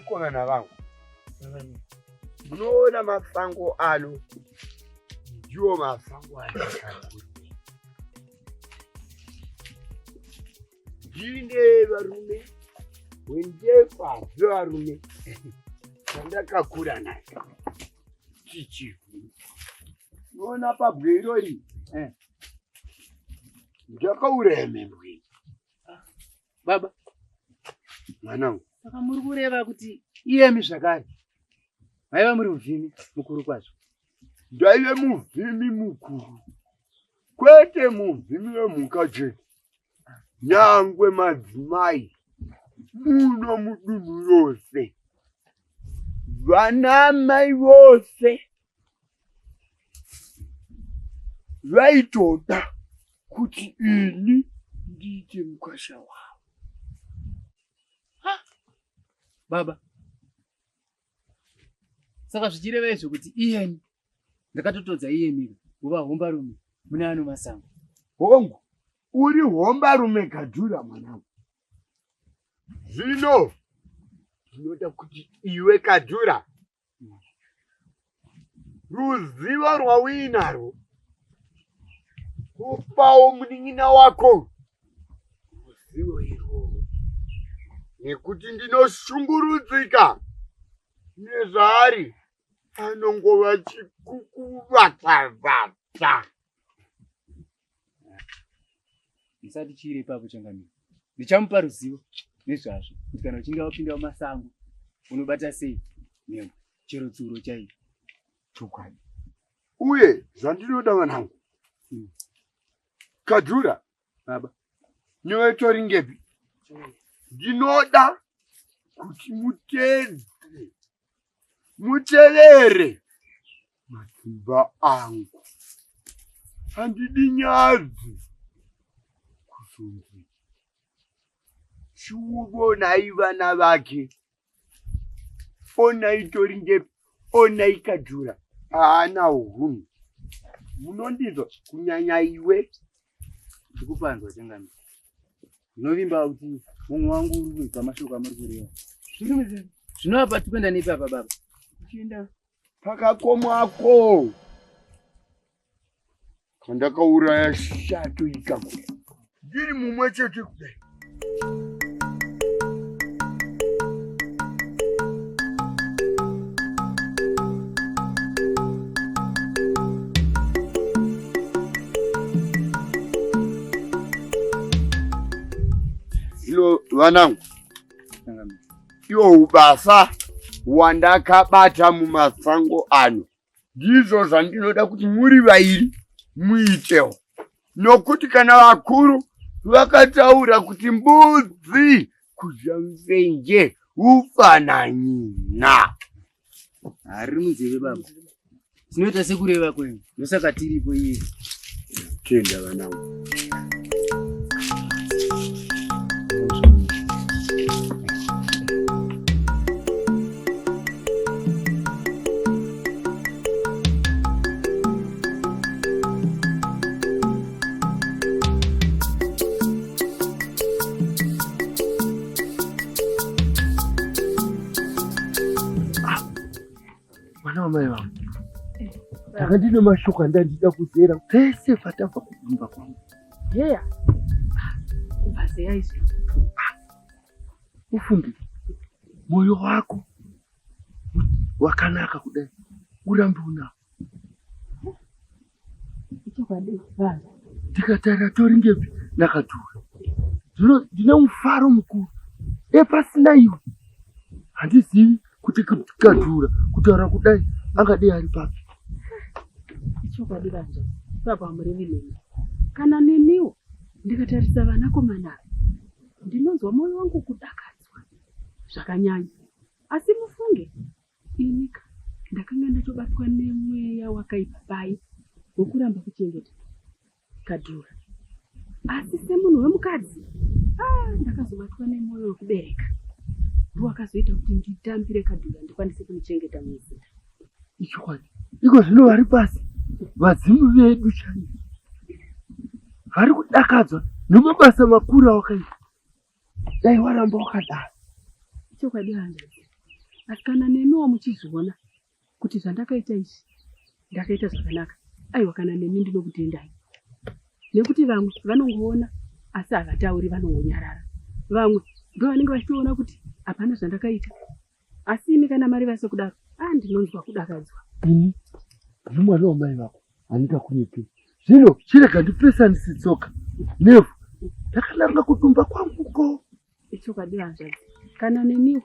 Vanakomana vangu, munoona masango ano ndiwo masango andakakura. Ndine varume wendefa zvevarume vandakakura naye tichivhu. Unoona pabwe irori eh. Ndakauraya mhembwe. Baba. Mwanangu. Saka muri kureva kuti iyemi zvakare maiva muri muvhimi mukuru kwazvo. Ndaive muvhimi mukuru. Kwete muvhimi wemhuka chete. Nyangwe madzimai muno mudunhu rose. Vanamai vose vaitoda kuti ini ndiite mukwasha wavo. Baba, saka zvichireva izvo kuti iyeni ndakatotodza iyeni kuva hombarume mune ano masango. Hongu, uri hombarume Kadhura mwanangu. Zvino ndinoda kuti iwe Kadhura ruzivo rwauinarwo kupawo munin'ina wako ruzivo irworwo nekuti ndinoshungurudzika nezvaari anongova chikukuvatavata. Musati chiire ipapo changamire. Ndichamupa ruzivo nezvazvo kuti kana uchinge wapinda mumasango unobata sei mhembwe chero tsuro chaiyo. Chokwadi. Uye zvandinoda vanangu. Kadhura. Baba. Newe Toringepi. Ndinoda kuti mutedze mutevere matsimba angu handidi nyadzi kuzonzi chiuvonai vana vake onai toringepi onai kadhura haana hunhu munondinzwa kunyanya iwe ndikupanzwa changamire Ndinovimba kuti mumwe wangu uri kunzwa mashoko amuri kureva. Zvino apa tikuenda nepi apa baba? Tichienda pakakomwako kandakauraya shato ikako ndiri mumwe chete kudai. Zvino vanangu, iwo ubasa wandakabata mumasango ano ndizvo zvandinoda kuti muri vairi muitewo, nokuti kana vakuru vakataura kuti mbudzi kudya mvenje ufananyina. Hariri munzeve baba. Tinoita sekureva kwenyu. Ndosaka tiripo iye. Tenda vanangu. Mwana wamai vangu, ndanga ndine mashoko andandida kuzera pese patabva kumba kwangu. Heya, kubva zeya izvi. Ufunge moyo wako wakanaka kudai urambe unawo. Ichokwadi vanhu. Tikatarira toringepi nakatura. Zvino ndine mufaro mukuru. E pasina iwe handizivi kuti kadhura kutaura kudai angadei ari papi. Ichokwadi vanhu. Ipapo hamurevi nemi. Kana neniwo ndikatarisa vanakomana ava ndinonzwa moyo wangu kudakadzwa zvakanyanya. Asi mufunge Inika ndakanga ndatobatwa nemweya wakaipa paye wekuramba kuchengeta Kadhura. Asi semunhu wemukadzi ah, ndakazobatwa nemwoyo wekubereka ndowakazoita kuti nditambire Kadhura ndikwanise kumuchengeta mumuzinda. Ichokwadi, iko zvino vari pasi vadzimu vedu chaivo vari kudakadzwa nemabasa makuru awakaita. Dai waramba wakadaro. Chokwadi hanzvadzi. Asi kana nemiwo muchizviona kuti zvandakaita izvi ndakaita zvakanaka, aiwa kana nemi ndinokutendai. Nekuti vamwe vanongoona asi havatauri, vanongonyarara. Vamwe ndovanenge vachitoona kuti hapana zvandakaita. Asi imi kana mareva sekudaro, ah ndinonzwa kudakadzwa. Ini ndiri mwana wamai vako handingakunyepei. Zvino chirega ndipesanise tsoka nevhu ndakananga kudumba kwanguko. Ichokwadi hanzvadzi, kana neniwo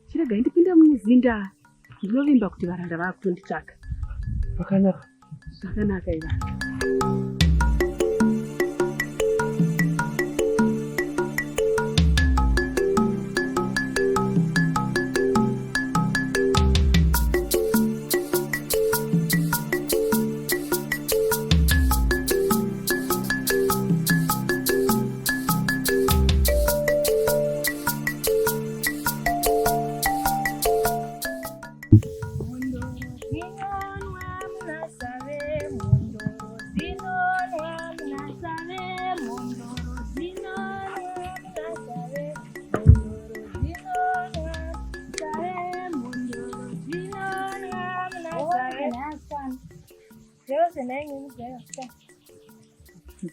chiregai ndipinde mumuzinda, ndinovimba kuti varanda vakutonditsvaga. Zvakanaka. Zvakanaka iva.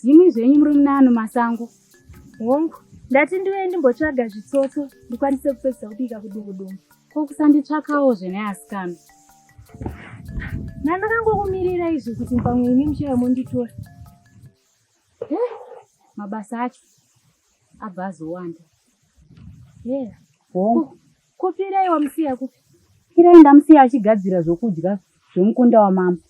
Ndimi zvenyu muri munano masango. Hongu, ndati ndiuye ndimbotsvaga zvitsotso ndikwanise kupedzisa kubika kudungudungu. Ko kusanditsvakawo zvenai asikana? Ndandakangokumirira izvi kuti pamwe imi muchauya monditora. Eh, mabasa acho abva azowanda. Yeah. Hongu. Kupirai wamusiya kupi? Pirai ndamusiya achigadzira zvokudya zvemukunda wamambo.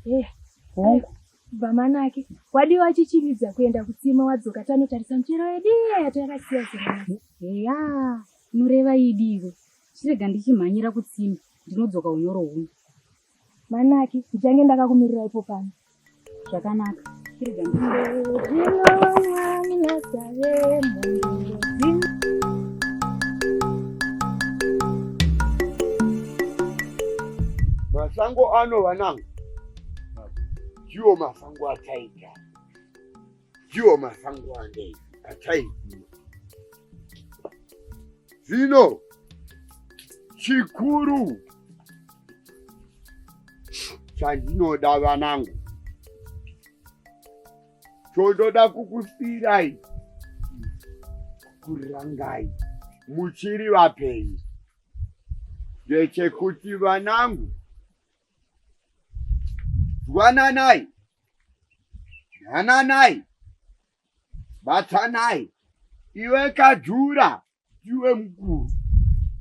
Yeah. Hongu. Kubva manake. Wadiwa achichimbidza kuenda kutsime wadzoka tanotarisa michero yedu iya yatakasiya zera. Heya, unoreva idi iwe. Chirega ndichimhanyira kutsime ndinodzoka unyoro huno. Manake, ndichange ndakakumirira ipo pano. Zvakanaka. Chirega Masango ano vanangu ndiwo masango ataita, ndiwo masango andei ataiziva. Zvino chikuru chandinoda vanangu, chondoda kukusiirai kurangai muchiri vapenyu ndechekuti vanangu zwananai dananai batanai iwe kadhura Iwe mukuru,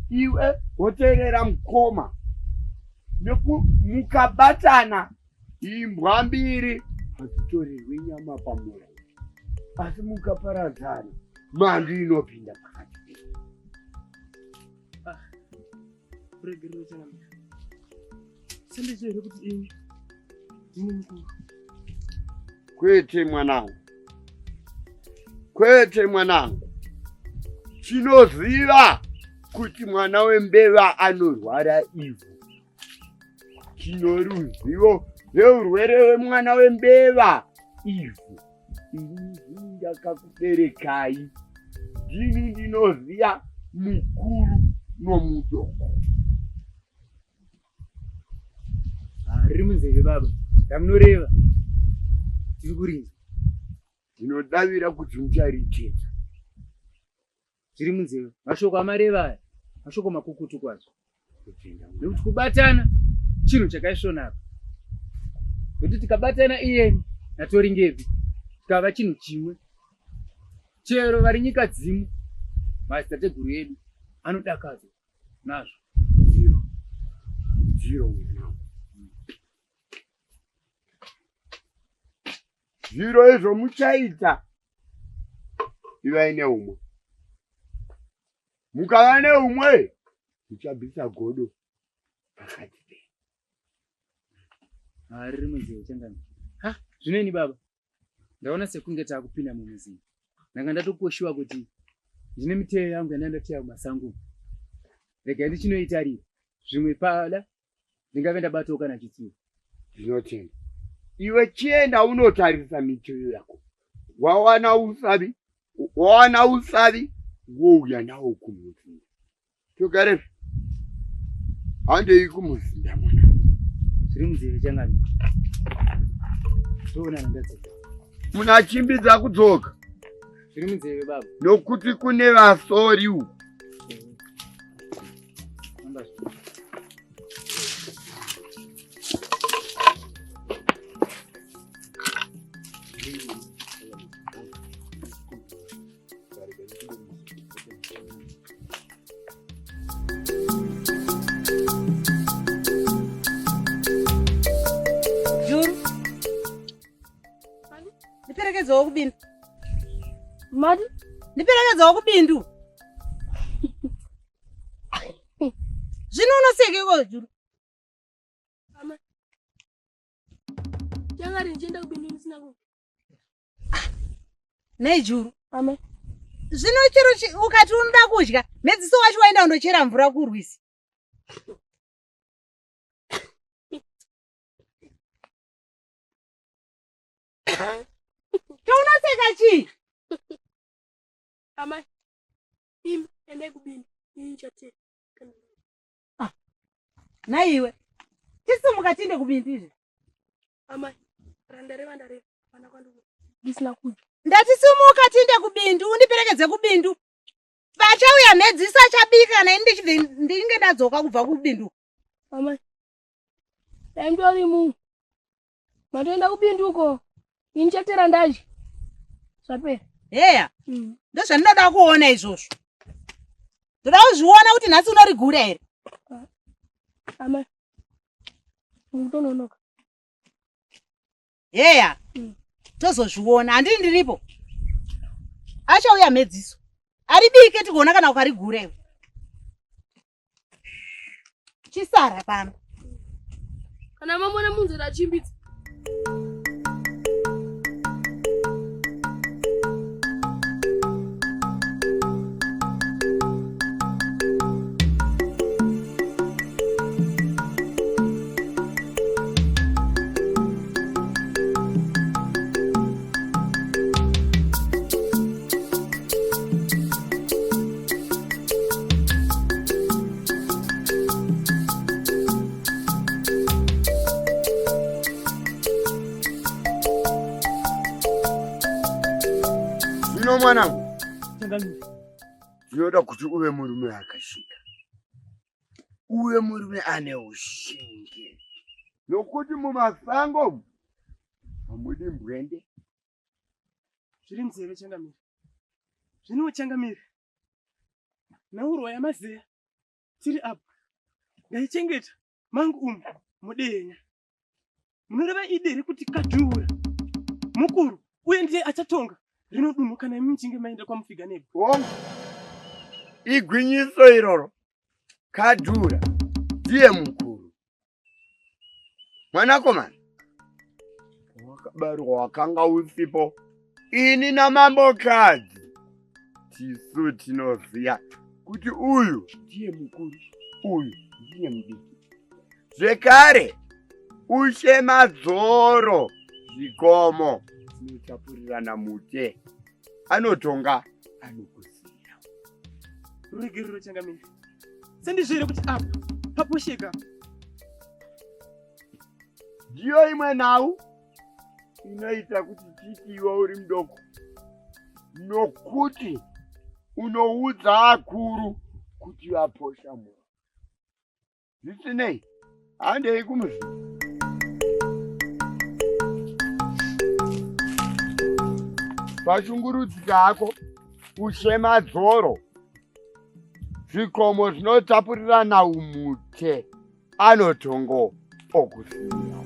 iwe woteerera mukoma, mukabatana imbwa mbiri hadzitorerwi nyama pamuromo, asi mukaparadzana mhandu inopinda pakati penyu. Ah, kuregerera changamire. Sandizvo here kuti imi ndini mukuru? Kwete mwanangu, kwete mwanangu, tinoziva kuti mwana wembeva anorwara ivhu. Tino ruzivo rweurwere hwemwana wembeva ivhu. Ini ndini ndakakuberekai, ndini ndinoziva mukuru nomudoko. Ah, riri munzeve baba, ramunoreva tiri kurinzwa. Ndinodavira kuti mucharitedza. Zviri munzeve mashoko amareva aya mashoko makukutu kwazvo, nekuti kubatana chinhu chakaisvonaka, nekuti tikabatana iyeni naToringepi tikava chinhu chimwe, chero vari nyika dzimu madzitateguru edu anodakadzwa nazvo. Zero. Zero mwanangu. Zviro izvo muchaita ivai neumwe. Mukava neumwe muchabvisa godo pakati penyu. Ah, riri munzeve changamire. Ha, zvino ini baba ndaona sekunge taakupinda mumuzinda. Ndanga ndatokoshiwa kuti ndine miteyo yangu yandanga ndateya kumasango. Regai ndichinoitarira. Zvimwe pada ndingave ndabatawo kana chitsuwa. Ndinotenda. Iwe chienda unotarisa miteyo yako. Wawana usavi, wawana usavi wouya nawo kumuzinda. Togarepi? Handei kumuzinda mwana. Zviri munzeve changamire. Toonana ndadzoka. Munachimbidza kudzoka. Zviri munzeve baba. Nokuti kune vasori uku. Juru. Ndiperekedzewo kubindu. Mati? Ndiperekedzewo kubindu. Zvino unosekeko Juru? Ama. Changari ndichienda kubindu ndisina ku. Nei Juru? Ama. Zvino chero ukati unoda kudya, mhedziso wacho waenda kundochera mvura kurwizi. Chaunoseka chii? Amai. Imi endai kubindu. Ini ndichateera. Ah. Naiwe. Tisimuka tiende kubindu izvi. Amai. Randareva ndareva. Pana kwandu. Ndisina kudya. Ndati simuka tiende kubindu, undiperekedze kubindu. Pachauya mhedziso achabika kana ini ndichibve ndinge ndadzoka kubva kubindu. Amai. Dai mutori mumwe. Matoenda kubindu uko. Ini ndichatera ndadya. Zvapera. Heya. Ndozvandinoda kuona izvozvo. Ndoda kuzviona kuti nhasi unorigura here. Amai. Mukutononoka. Heya. Tozozviona. Handini ndiripo. Achauya mhedziso. Aribike tigoona kana ukarigura iwe. Chisara pano. Kana mamona munzira achimbidza. Zvino mwanangu, ndinoda kuti uve murume akashinga, uve murume ane ushingi, nokuti mumasango umu hamudi mbwende. Zviri nzeve changamire. Zvino changamire. Nhaurwa yamazeya tiri apa ndaichengeta mangu umu mudenya. Munoreva idi here kuti Kadhuura mukuru uye ndiye achatonga rino dunhu kana imi muchinge maenda kwamufiga nebwe? Hongu, igwinyiso iroro. Kadhuura ndiye mukuru. Mwanakomana, wakabarwa wakanga usipo, ini namambokadzi tisu tinoziya kuti uyu ndiye mukuru, uyu ndiye mudiki. Zvekare ushe madzoro zvikomo zvinotapurirana mute, anotonga anokuziya. Ruregerero changamire, sendizvo here kuti apa paposheka? Ndiyo imwe nhau inoita kuti titi iwe uri mudoko, nokuti unoudza akuru kuti vaposha munhu. Zvisinei, handei kumuzinda. Pashungurudzika hako, ushe madzoro, zvikomo zvinotapurirana umute, anotongo okusiya.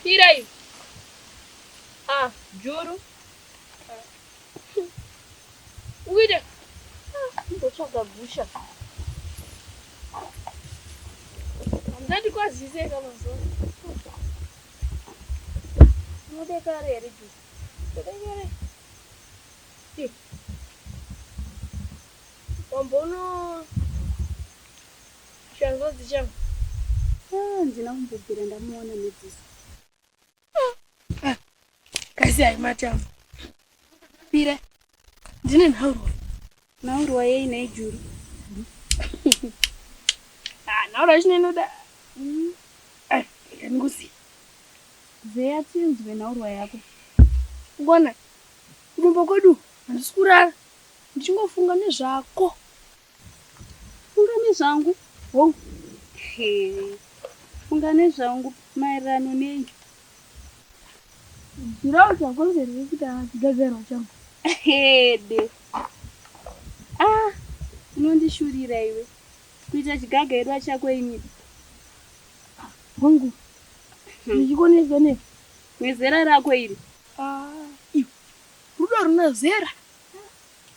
Pirai. Ah, Juru. Ukuita. Ah, ndotsvaga gusha. Hamutati kwazise ka mazuva. Unodekare here Juru? Udekare. Eh. Wambono Shanzodzi changu. Ah, ndina kumbobvira ndamuona nedziso. Ah, kasi hayi matamba. Pira. Ndine nhaurwa. Nhaurwa yei nhai Juru? Ah, nhaurwa yacho inoda. Ah, ndikuziva. Zeya tinzwe nhaurwa yako. Ngona, kudumba kwedu handisi kurara ndichingofunga nezvako. Funga nezvangu? Hongu. Funga nezvangu maererano nei? Zvirau chakonzerei kuti achigagarwa changu? Hede. Ah, unondishurira iwe. Kuita chigagairwa chako ini. Hongu. Ndichikoneswa nei? Nezera rako iri. Ah, iwe. Rudo runa zera.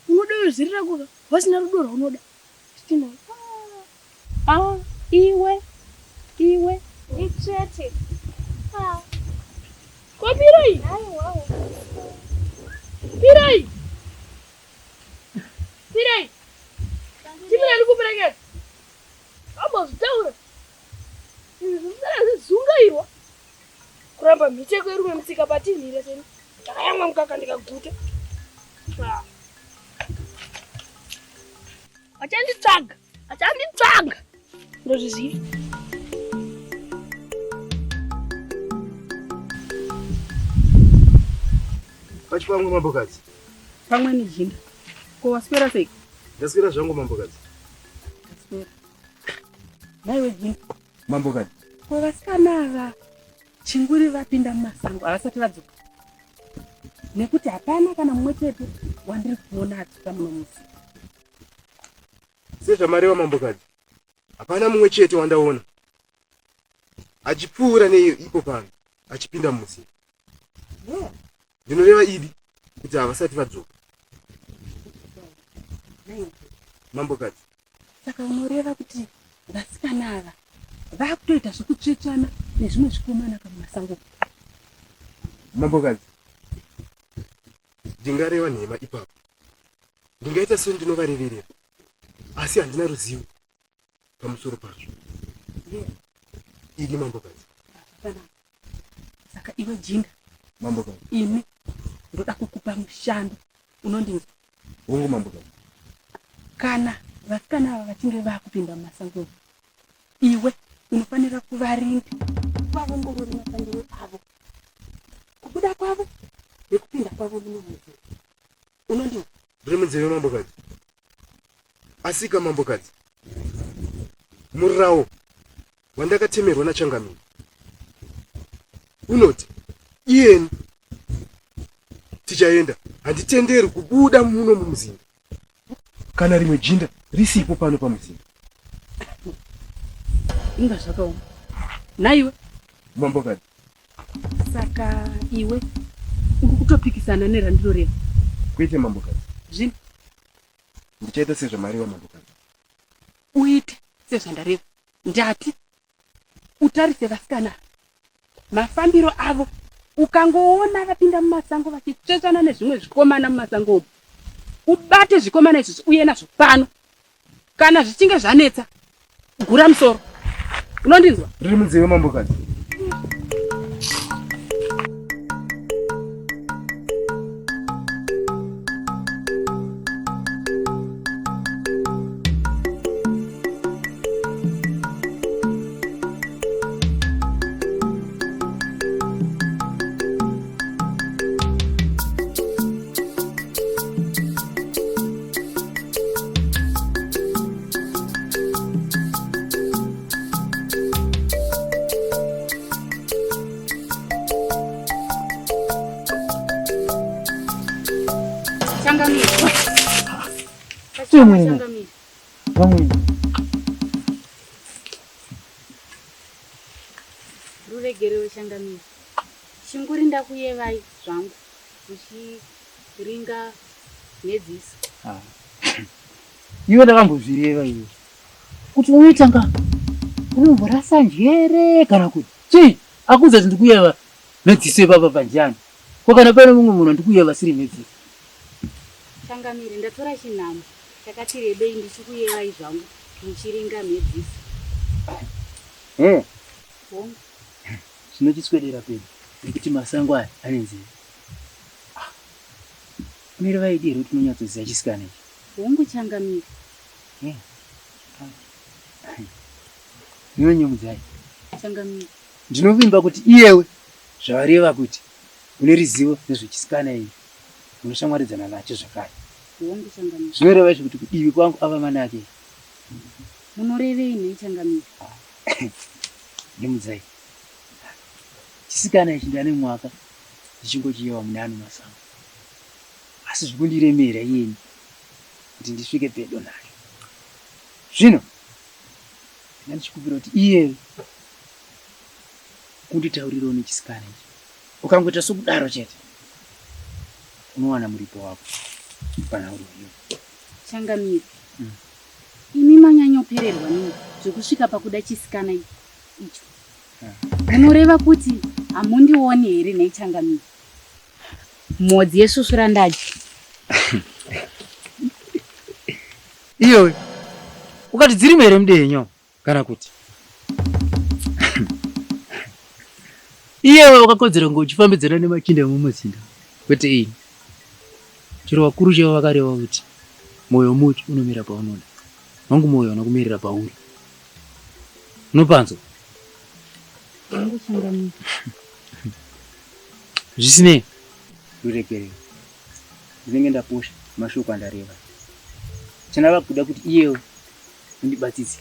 Unoda wezera rako ka? Vasina rudo rwaunoda. Stina. Ah, iwe. Iwe. Itsvete. Ah. Ko pirai? Aiwa. Pirai. Pirai. Chimira ndikuperekera. Ambozvitaura. Izvi zvimusana zvezungairwa. Kuramba mhiteko yerume mutsika patinhire seni. Ndakayamwa mukaka ndikaguta. Ah. Achanditsvaga. Achanditsvaga. Ndozviziva. Pachipamwe mambokadzi. Pamwe nejinda. Ko waswera sei? Ndaswera zvangu mambokadzi. Ndaswera. Nhaiwe jinda. Mambokadzi. Ko vasikana ava chinguri vapinda mumasango havasati vadzoka. Nekuti hapana kana mumwe chete wandiri kuona adzoka muno musi. Sezvamareva mambokadzi. Hapana mumwe chete wandaona achipfuura neipo pano achipinda mumuzinda. Ndinoreva idi kuti havasati vadzoka. Mambokadzi. Saka unoreva kuti vasikana ava vakutoita zvekutsvetsvana nezvimwe zvikomana kamumasango? Mambokadzi, ndingareva nhema ipapo. Ndingaita sendinovareverera asi handina ruzivo pamusoro pazvo. Idi mambokadzi. Saka iwe jinda. Mambokadzi. Ini ndoda kukupa mushando unondinzwa? Hongu mambokadzi. Kana vasikana ava vachinge vakupinda mumasango iwe unofanira kuvarinda uvaongorore mafambiro avo kubuda kwavo nekupinda kwavo muno muzinda unondinzwa? Ndiri munzeve mambokadzi. Asika mambokadzi, murawo wandakatemerwa nachangamire unoti iyeni tichaenda handitenderwi kubuda muno mumuzinda kana rimwe jinda risipo pano pamuzinda. Inga zvakaoma nhaiwe mambokadzi. Saka iwe uri kutopikisana nerandinoreva? Kwete mambokadzi. Zvino ndichaita sezvamareva mambokadzi. Uite sezvandareva. Ndati utarise vasikana mafambiro avo ukangoona vapinda mumasango vachitsvetsvana nezvimwe zvikomana mumasango umu ubate zvikomana izvozvo uye nazvo pano kana zvichinge zvanetsa gura musoro unondinzwa riri munzeve mambokadzi Changamire. Vamwene. Ruregerero changamire. Chinguri ndakuyevai zvangu muchiringa mhedziso. Ah. Iwe ndakambozvireva iwe kuti unoita nga unomborasa njere kana kuti chii akuudza kuti ndikuyeva mhedziso ipapa panjani ko kana pane mumwe munhu andikuyeva siri mhedziso. Changamire, ndatora chinhambwe chakati rebei ndichikuyevai zvangu muchiringa mhedziso. Eh. Hongu. Zvinochiswedera pedo nekuti masango aya ane nzeve. Ah. Unoreva idi here kuti unonyatsoziva chisikana ichi? Hongu changamire. Eh. Ah. Ndinonyemudzai. Changamire. Ndinovimba kuti iyewe zvavareva kuti une rizivo nezvechisikana iyi unoshamwaridzana nacho zvakare. Hongu changamire. Zvinoreva izvo kuti kudivi kwangu ava manake. Munorevei nhai changamire? Nyemudzai. Chisikana ichi ndane mwaka ndichingochiyewa mune ano masango. Asi zvikundiremera iyeni kuti ndisvike pedo nacho. Zvino ndanga ndichikumbira kuti iyewe kunditaurirawo nechisikana ichi. Ukangoita sokudaro chete unowana muripo wako panhauro iyo. Changamire. Imi manyanyopererwa nei zvekusvika pakuda chisikana icho? Munoreva kuti hamundioni here nhai changamire? Mhodzi yesvusvura ndadya. Iyoyo ukati dzirimo here mudenyo kana kuti iyewe wakakodzera kunge uchifambidzana nemachinda emumuzinda kwete ini. Chero vakuru chaivo vakareva kuti mwoyo muti unomira paunoda. Wangu mwoyo hauna kumirira pauri. Unopanzwa? Zvisinei, ruregerero. Ndinenge ndaposha mashoko andareva. Chandava kuda kuti iyewe undibatsitse.